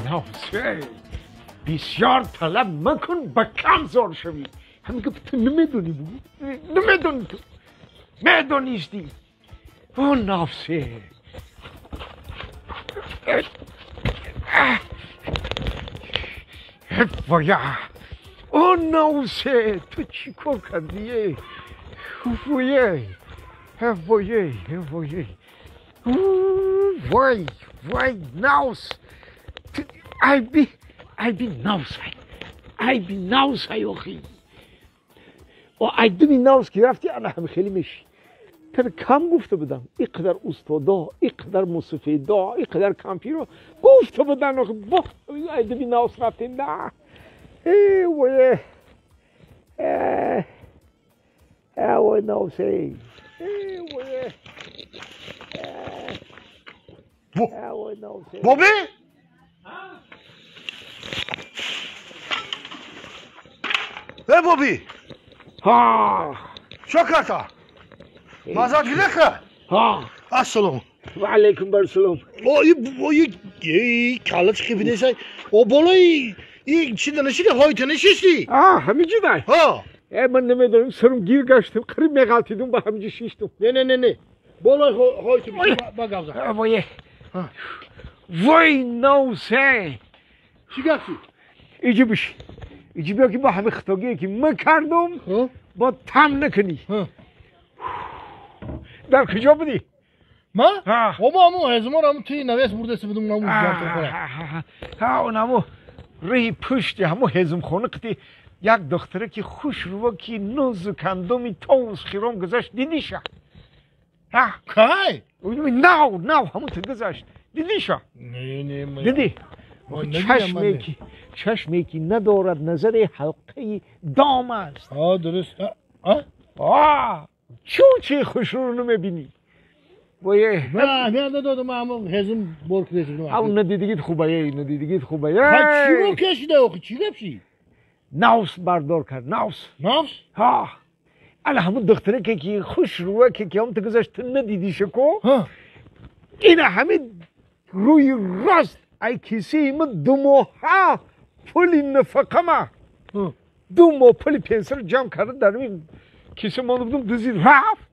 ناوسه بسیار طلب مکن به کم زار شوی. همین که تو نمیدونی بود، نمیدونی، تو میدونیستی. او نافسه ویا، او ناوسه تو چی کار کردی؟ ویه ویه ویه، وای وای ناوس، ای بی ای بی ناوس، ای بی ناوس آخی. و ای دمی ناوس که رفتی انا هم خیلی میشی. تر کم گفته بودم اینقدر استادا، اینقدر موسفیدا، اینقدر کامپیرو گفته بودن آخه با ای دمی ناوس رفتیم. نه ای ویه ای وی ناوس ای ویه ای وی ناوس. بابی؟ ای بابی؟ ها شکرتا مازاد گیره. ها السلام و علیکم السلام. او ای کالا چی بیدسای او بالای ای چی دنشیدی های تنشیستی. آه همینجی دای. ها ای من نمیدونم سرم گیر گشتم قریب میغلطیدم با همینجی شیشتم. نه نه نه نه بالای های تو با گازا. وای وای نوسه چی گفتی؟ ایجی بشی ایجی بیا که با همه خطاگی که من کردم با تم نکنی. در کجا بودی؟ من؟ بابا همون هزمان همون توی نویس برده سی بودم نمو جان خونه. ها اونمو ری پشتی همون هزم خونه قطی یک دختره که خوش رو که نوز کندومی توز خیرم گذاشت دیدیشا. ها کی؟ ناو ناو همون تو گذاشت دیدیشا. نه نه من دیدی؟ چشمی که ندارد نظر حلقه دام است. آه درست. آه آه چی خوش رو نمیبینی؟ وای نه نه دادم همون هزم برک رسیدم. اون ندیدگیت خوبه، ندیدگیت خوبه. ها چی رو کشیده آخه چی گفتی؟ ناوس بردار کرد ناوس. ناوس؟ ها الا همون دختره که خوش روه که هم تو گذاشت ندیدی شکو. این همه روی راست ای کیسه من 2 ماه پول نفقه ما 2 ماه پول پنسل جمع کرده در این کیسه مانده بودم دزدید رفت.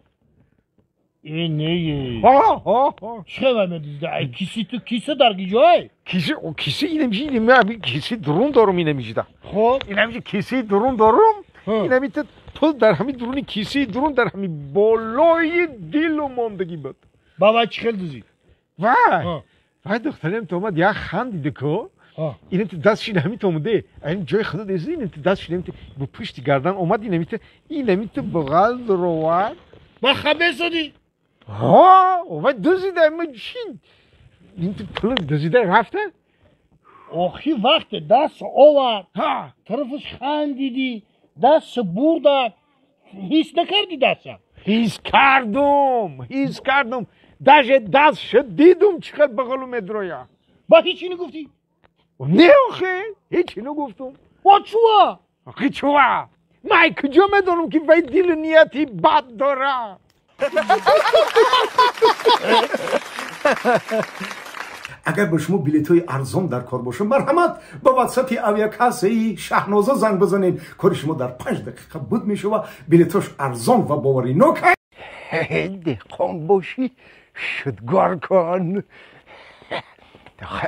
ای نه ها ها ها چه میدزده؟ ای کیسه تو کیسه در کجای؟ کیسه او کیسه اینم اینم کیسه درون دارم اینم اینجا. خب اینم کیسه درون دارم اینم تو پول در همین درون کیسه درون در همین بالای دل ماندگی بود. بابا چه دزدید؟ وای وای دخترم تو اومد یک خندیده که اینم تو دستش همین تو اومده این جای خدا دیزی اینم تو دستش اینم تو با پشت گردن اومد اینم تو اینم تو بغل روان با خبر شدی؟ ها اومد دزدیده من چی این تو پول دزدیده رفته؟ آخی وقت دست آورد طرفش خندیدی دست برد هیچ نکردی دست؟ هیچ کردم هیچ کردم داژه دست شد دیدم چقدر بغلو میدرویا. با هیچی نگفتی؟ نه آخه هیچی نگفتم. با چوا؟ آخه چوا؟ من کجا میدونم که وی دل نیتی بد داره. اگر به شما بلیط های ارزان در کار باشه مرحمت با واتساپ اویا شهنازه زنگ بزنید. کار شما در 5 دقیقه بود میشه و بلیطاش ارزان و باوریناک. دهقان باشی شدگار کن.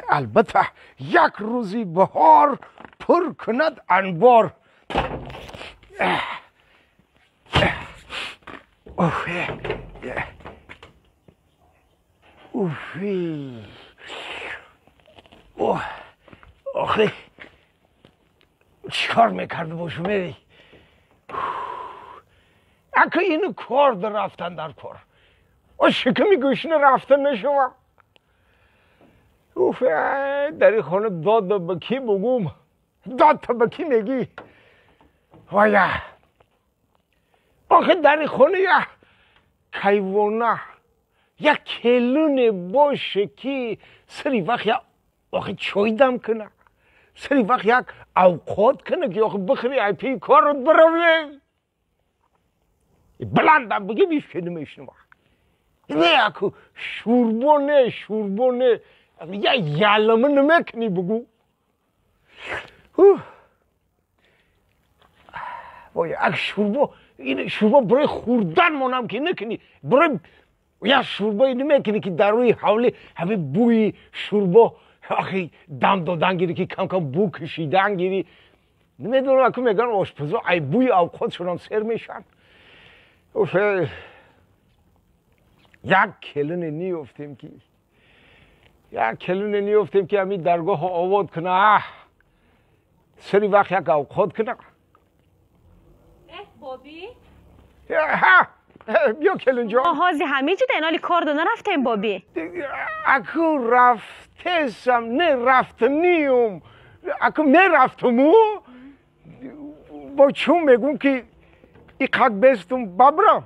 البته یک روزی بهار پر کند انبار. اوفی اوه آخه چیکار میکرده باشم ای؟ اگه اینو کار در رفتن در کار او شکمی گوشنه رفتن نشوم. اوف در این خانه داد به کی بگم؟ داد تا به کی میگی؟ وایا آخه در این خانه یک کیوانه یک کلونه باشه که سری وقت یک آخه چای دم کنه، سری وقت یک اوقات کنه که آخه بخری ای پی کارت بروی. بلندم بگی میشنم میشنم. Не аку шӯрбо не, шӯрбо не, я ялама намекунӣ бугӯ. Вой, ак шӯрбо, ин шӯрбо барои хӯрдан монам ки накунӣ, барои я шӯрбое намекунӣ ки дар рӯи ҳавлӣ ҳамин бӯи шӯрбо ахи дам додан гирӣ, ки кам-кам бӯ кашидан гирӣ. Намедонам, аку мегӯянд ошпазо ай бӯи авқотшонам сер мешаванд. Як келине ниёфтем ки, як келине ниёфтем ки ҳамин даргоҳо овод куна, сари вақт як авқот куна. Боби? Ҳа, биё келинҷон. Ҳози ҳамин ҷида иноли кор до нарафтем, Боби? Аку рафтесам, не рафтаниюм. Аку мерафтуму, бо чун мегӯм ки иқак бестум бабрам.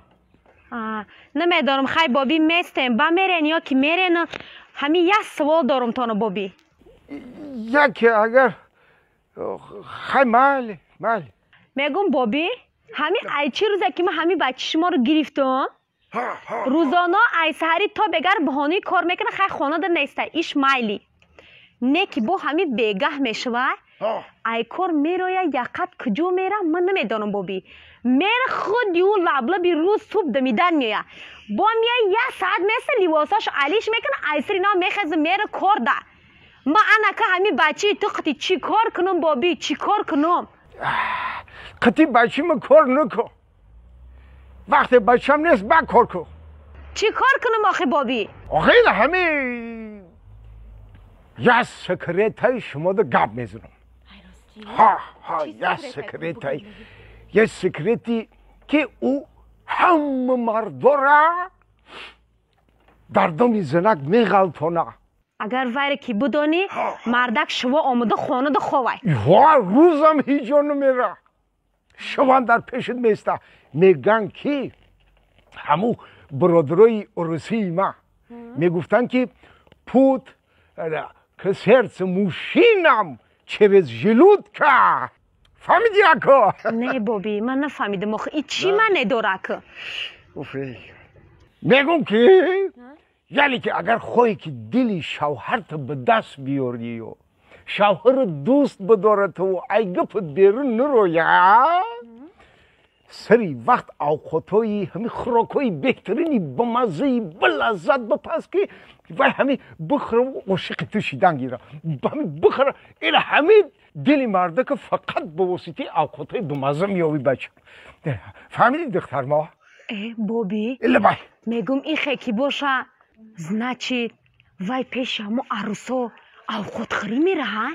Намедонам, хай Боби, местем, ба мерен ё ки мерен, ҳамин як савол дорум тоно, Боби. Яке агар хай майли, майли. Мегӯм, Боби, ҳамин ай чӣ рӯзе ки ман ҳамин бачи шуморо гирифтум, рӯзоно ай саҳарӣ то бегар баҳонаи кор мекунад, хай хонада неста, иш майли. Не ки бо ҳамин бегаҳ мешавад, ай кор мерояд, яқат куҷо мера, ман намедонам, Боби. Мера худи ӯ лаблаби рӯз субҳ дамидан меояд. Бо меояд, як саат меса либосашо алиш мекунад, ай сари нав мехеза мера кор да. Ман анака ҳамин бачаи ту қити чӣ кор кунам, Боби, чӣ кор кунам? Қити бачима кор накун. Вақте бачам нест, ба кор кун. Чӣ кор кунам охи, Боби? Охи ҳамин як секретаи шумода гап мезанам. Ҳа, ҳа, як секретаи, як секрети ки ӯ ҳама мардора дар доми занак меғалтона. Агар вайре ки бидонӣ, мардак шуво омода хонада ховай. Ва рӯзам ҳеҷ ҷо намера. Шуван дар пешат места. Мегӯянд ки ҳамун бародарои урусии ма мегуфтанд ки пут к сердцу мужчинам через желудка. Фаҳмидӣ ако? Не, Боби, ман нафаҳмидам охи, и чӣ маъне дора ака? Мегӯм ки яъне ки агар хоҳӣ ки дили шавҳарта ба даст биёрию шавҳарро дӯст бидорату ай гапат берун нарояд, сари вақт авқотҳои ҳамин хӯрокҳои беҳтарини бамаззаи балаззат бипаз ки вай ҳамин бихӯра ошиқи ту шидан гира. Ҳамин бихӯра, ина ҳамин дили мардака фақат ба воситаи авқотҳои бамазза меёвӣ, бача. Фаҳмидӣ, духтармо? Э, Боби, лабай. Мегӯм ихе ки боша, значит, вай пеши ҳамо арӯсо авқотхӯрӣ мераҳа?